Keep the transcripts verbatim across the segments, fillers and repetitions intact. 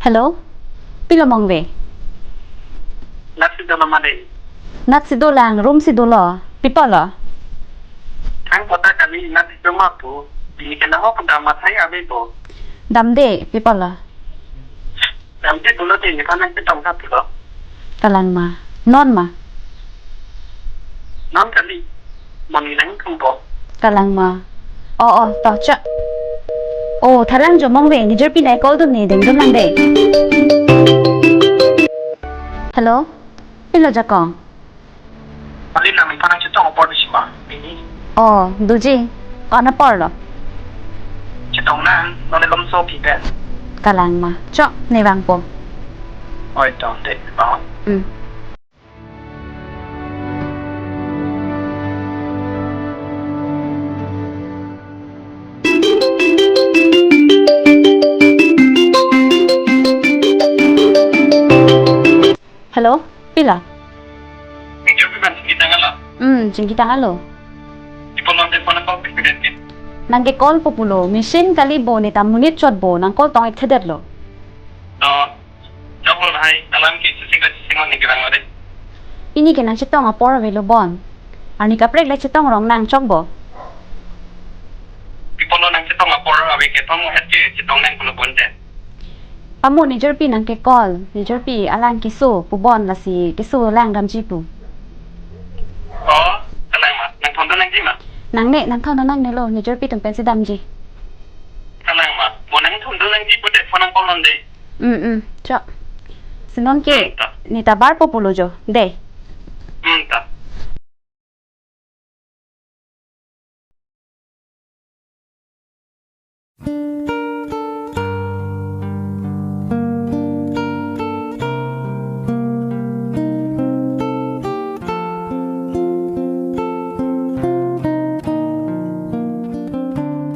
Hello? Pilo Mongve? Natsi dolo ma dei? Natsi dolang, room si dolo. Pi apotlo? Thang pota kami natsi doma pu. Pini ke nahok dam athai ave bo. Damde, pi apotlo? Damde pulote nephan nangchetong tha pulo. Kalang ma. Non ma? Non kali. Moni nangthum po. Kalang ma. Oh, oh, to, cha. Oh, thalang jo Mongve, nejirpi nai call dun ne, dengdun lang dei. Hello? Pilo Jakong? Mali nang nephan nangchetong apor dei ma. Pini. Oh, doji. Ko-an aporlo? Chetong nang, non ne lom so pi pen. Kalang ma. Chok, ne vangpo. Oi, to, dei, bang. Hmm. Hello, pilo? Picture pi man chingki tanglo? Hmm, chingki tanglo. Pi apot nang telephone call pi pen ke? Nang ke call po pulo, machine kali bo, ne ta monit chot bo, nang call tong-ik thedetlo. To, choklo hai, alam ke sisi ka sisi ngon ne kevang lo dei. Pini ke nangchetong apor avelo bon. Arni kaprek le chetong rong nang chok bo. Pi apotlo nangchetong apor ave ke thom het ke chetong nang pulo bonte. Amo nejirpi nang ke call, nejirpi alang keso pu bon lasi keso lang damji pu. Oh, kalang ma, nangthondun nangji ma? Nangne, nangthondun nangnelo, nejirpi atum pensi damji. Kalang ma, mo nangthondun nangji pute phone nang call non dei. Hmm, hmm, chok. Si non ke, hmm, to. Ne ta bar po pulo jo, dei. Hmm, to.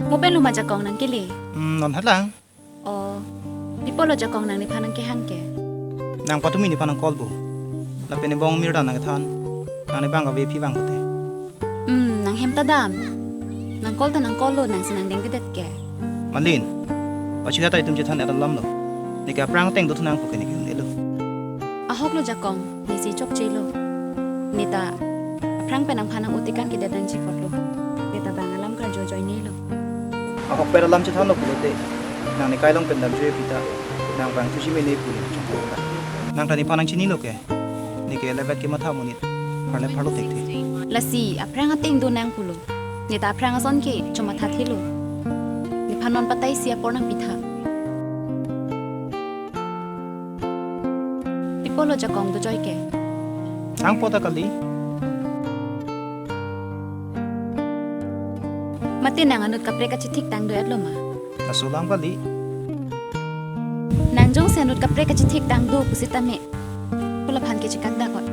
Mo pen lo ma Jakong nang kili? Hmm, non halang. Oh, pi apotlo Jakong nang nephan nangkehang ke? Nang patumi nephan nang call bo. Lapen ebong mir dan nangkethan. Nang ne bang kave phi bang pute. Hmm, nang hem ta dam. Nang call ta nang call lo, nang si nang dengdedet ke. Malin. Pachu hata itum chethan alam lo. Ne ke aphrang ateng dothu nang pu ke ne ke un-elo. Ahok lo Jakong, ne si chokche lo. Ne ta aphrang pen nangphan nang-o tekan kedet nangji apotlo. Ne ta bang alam karju ajoine lo. Ahok pen alam chethanlo pulote, nang ne kai along pen damjuipi ta, nang bang thuji mene pu ne chokpo ta. Nang ta nephan nangchinilo ke, ne ke levet kematha monit, pharle pharlo thekthe. Lasi aphrang ateng do nang pulo. Ne ta aphrang ason ke chomathathelo. Nephan non patai si apor nangpitha. Pi apotlo Jakong dojoi ke? Thang pota kali. Mate nang anut kaprek kachethik tang do-etlo ma? Laso alam kali. Nang jongsi anut kaprek kachethik tang do pusitame, ko laphan ke chekak dakot.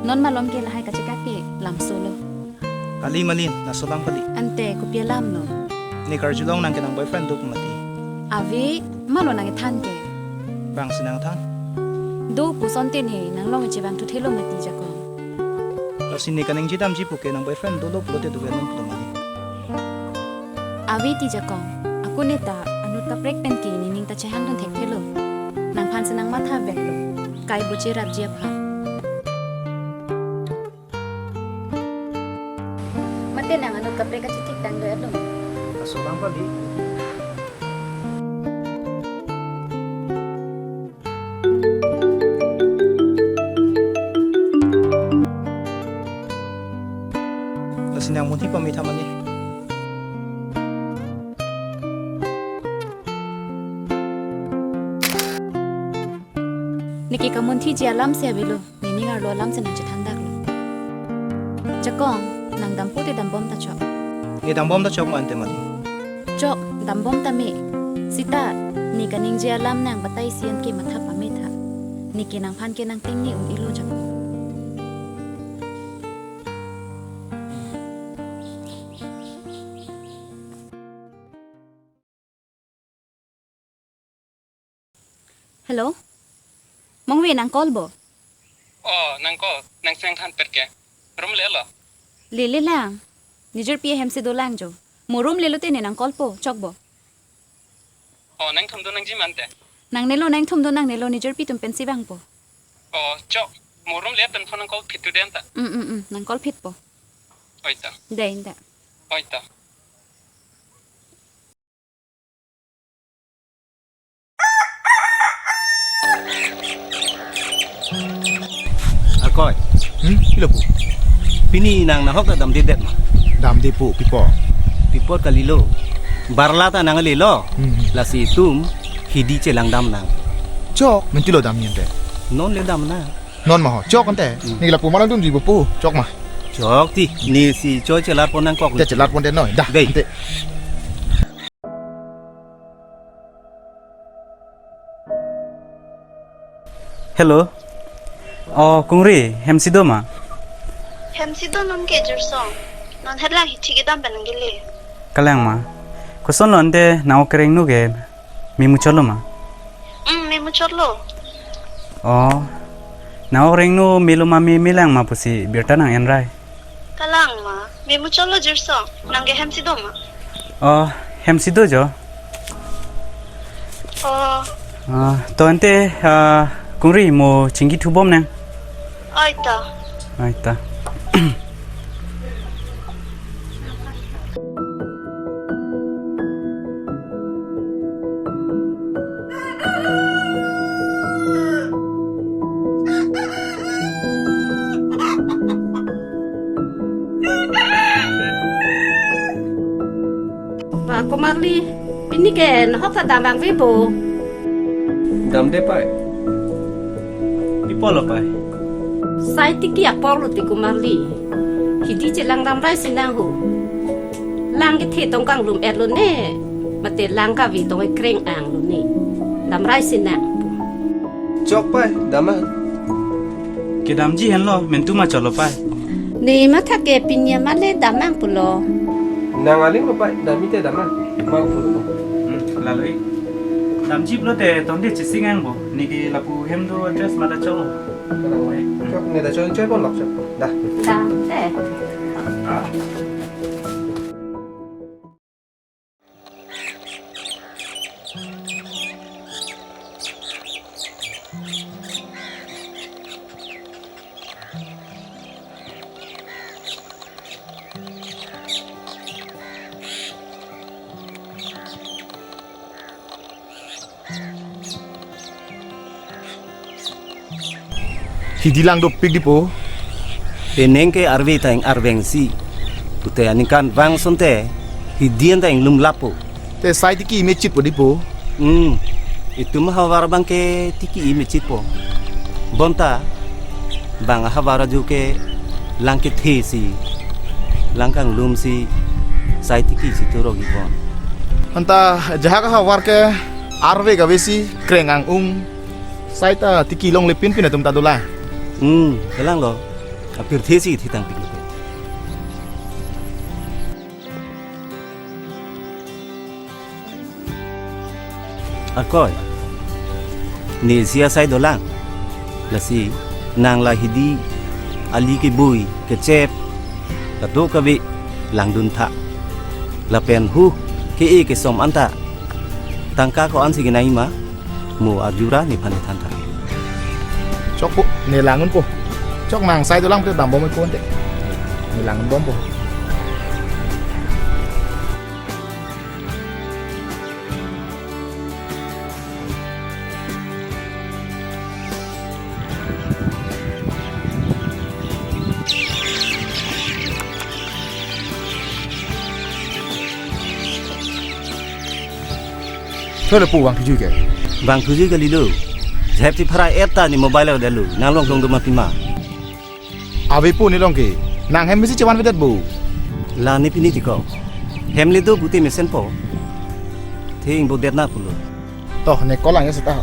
Non malom ke lahai kachekak ke lamso lo. Kali Malin, laso alam kali. Ante kopi alam lo? Ne karjulong nang ke nang boyfriend do pu mati. Ave, malo nang kethan ke? Bang si nangthan. Do pu asonte ne nang long chevang thuthelo mati Jakong. Lasi ne kaningje damji pu ke nang boyfriend dolo pulote dover non pulo mati. Ave ti Jakong, ako ne ta anut kaprek pen ke nening ta chehangdun thekthelo. Nangphan si nang matha veklo. Kai bo cherapji aphan. Mate nang anut kaprek kachethik tang do-etlo? Laso alam kali. Lasi nang munthi pamitha mane. Ne ke kamunthiji alam si avelo. Nening arlo alam si nang chethan daklo. Jakong, nang dampo te dambom ta chok. Ne dambom ta chok ma ante Malin. Chok, dambom tame. Sita, ne kaningje alam nang batai si an ke matha pametha. Ne ke nangphan ke nang ting ne un-elo Jakong. Hello? Mongve nang call bo? Oh, nang call. Nang seng than pet ke. Room lelo? Lele lang. Nejirpi ahem si dolang jo. Mo room lelo te ne nang call po, chok bo. Oh, nangthondun nangji ma ante? Nangnelo, nangthum do nangnelo, nijor pi atum pensi vangpo. Oh, chok. Mo room le pen phone nang call phit tu den ta. Mm, mm, mm. Nang call phitpo. Oi ta. Dei, dei. Oi ta. Arkoi. Hmm? Pilo pu? Pini nang nahok ta damdedet ma? Damde pu, pi apot? Pi apot kalilo. Barla ta nang lelo. Hmm. Lasi itum hidi chelang dam nang. Chok, menti lo dam ninte. Non le dam nang. Non ma ho, chok ante. Hmm. Ne lapu ma langdunji pu, chok ma. Chok ti, nesi choi chelar pon nangkok. Te chelar pon te noi, dah. Dei. Ante. Hello. Oh, Kungri, hemsi do ma? Hemsi do non ke Jirsong. Non het lang hithi kedam pen nang gili. Kalang ma. Koson lo ante nang okrengno ke me muchotlo ma? Hmm, me muchotlo. Oh. Nang okrengno melo ma me melang ma pusi birta nang enrai. Kalang ma, me muchotlo Jirsong, nang ke hemsi do ma? Oh, hemsi do jo. Oh. Ah, to ante, ah, Kungri mo chingki thubom nang. Oi ta. Oi ta. Ba Kumarli, pini ke nahok ta dam vangve bo. Damde pai. Pi apot lo pai? Sai tiki apor lo ti Kumarli. Hidi chelang damrai si nang ho. Lang kethe tong kanglum-et lo ne. Mate lang kave tong ekreng ang lo ne. Damrai si nang. Chok pai, dam nang. Kedamji henlo, mentu ma cholo pai. Ne matha ke pini ma le dam nang pulo. Nang aling lo pai, damji te dam nang. Ma pulo. Hmm, lalo ik. Damji pulote tonde chesing ang bo. Ne ke lapu hem do address ma ta cholo. Kalang pai. Hmm. Chok, ne ta choi choi pon lok chok. Dah. Dah, eh. Hidi lang dopik di po. Penang ke arve ta ing arveng si. Pute aningkan vang asonte hidi anta inglum lapo. Te sai tiki imechit po di po. Hmm. Itum havar abang ke tiki imechit po. Bonta bang havar ajo ke lang kethe si, lang kanglum si, sai tiki si turok ibon. Anta jahak havar ke arve kave si kreng ang-ung. Sai ta tiki longle pinpin atum ta dolang. Hmm, kalang lo. Apirthe si thitang pik lo. Arkoi. Ne si asai dolang. Lasi nang la hidi ali kebui kechep kadokave langdun tha. Lapen hu ke-e kesom anta tangka ko-an si kenai ma. Mo arjura nephan than tha. Chok po, ne lang-un po. Chok nang sai dolang te dambom po ante. Ne lang-un bompo. Thoi lo pu vangthuji ke. Vangthuji kalilo. Jahep ti phara-et ta ne mobile lo dalo. Nang long long do ma pima. Ave pu ne long ke. Nang hem mesi chevan vedet bo. La ne pini tiko. Hem le do pute mesenpo. Thing bo det na pulo. Toh ne kolang ya seta.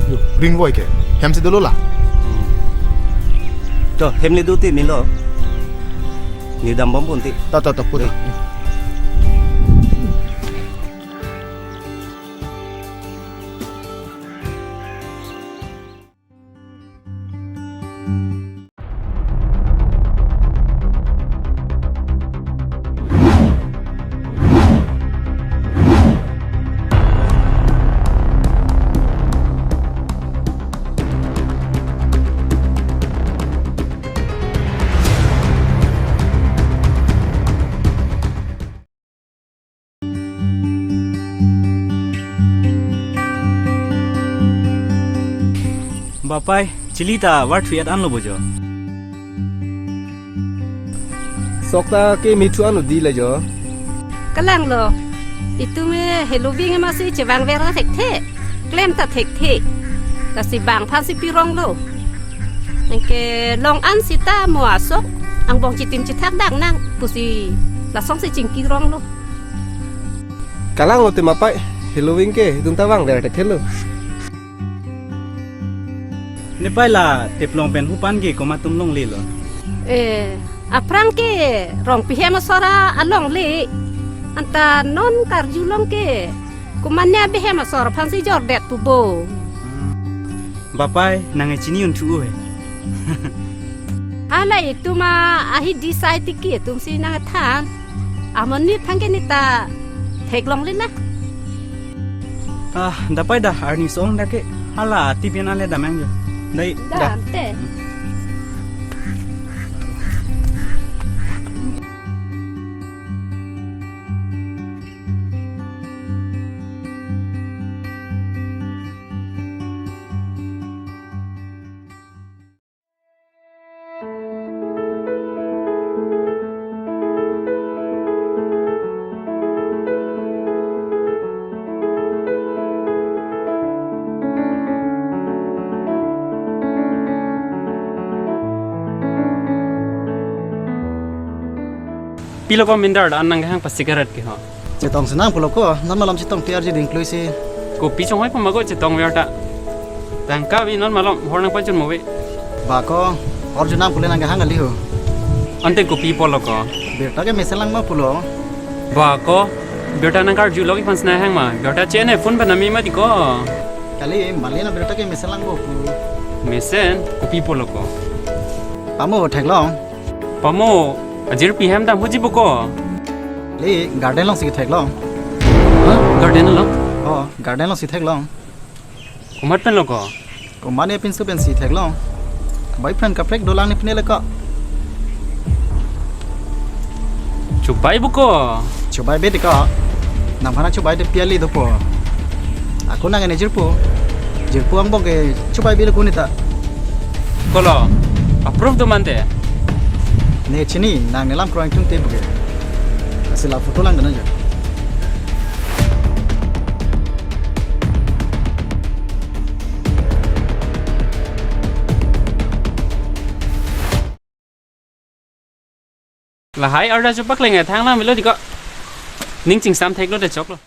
Yo, ring voi ke. Hem si dolo la. To, hem le do te melo. Ne dambom pon te. To, to, to, puta. Bapai, chili ta var thu-et anlo bo jo. Sok ta ke mi thu an lo di le jo. Kalang lo. Itum e heloving ma si chevang ver thekthe. Klem ta thekthe. Lasi bang aphan si pirong lo. Anke long an sita mo asok angbong chitim chithak dak nang pusi lasong si chingki rong lo. Kalang lo te mapai, heloving ke itum ta vang ver thekthe lo. Nepai la teplong pen hupan ke komat atum longle lo? Eh, aphrang ke Rongpi hem asor alongle. Anta non karju long ke komat ne abe hem asor aphan si jordet pu bo. Bapai, nang e chini un thu he. Hala itum a ahi di sai tiki itum si nangthan. Amonit aphan ke neta theklongle na. Ah, dapai da, arni song da ke. Hala, tipian ale damang jo. Dai, da, da. Ante. Pilo ko mindar an nang hang pasi karat ke ho. Chetong si nang pulo ko, non malom chetong tiar ji ding klui si. Kopi chonghoi pama ko chetong ver ta. Tangka vi non malom hor nang pachun mo ve. Ba ko, hor ju nang pule nang hang ali ho. Ante kopi pulo ko. Birta ke mesen lang ma pulo. Ba ko, birta nang karju lok iphan sna hang ma. Birta chene phone pa nami ma di ko. Kali, mali na birta ke mesen lang bo pu. Mesen, kopi pulo ko. Pamo theklong. Pamo, ajirpi hem dam huji bo ko. Le, garden along si theklong. Ha? Garden along? Oh, garden along si theklong. Komat pen lo ko? Komat ne pinso pen si theklong. Boyfriend kaprek dolang ne pine le ko. Chubai bo ko. Chubai be de ko. Nang phana chubai de piali dopo. Ako nang ne jirpo. Jirpo angbong ke chubai be le ko neta. Kolo, approve do mante. Ne chini, nang ne lam kroing tung te buke. Asi la photo lang dana jo. Lahai arda chupak lenge thang lang milo di ko. Ning chingsam thek lo de chok lo.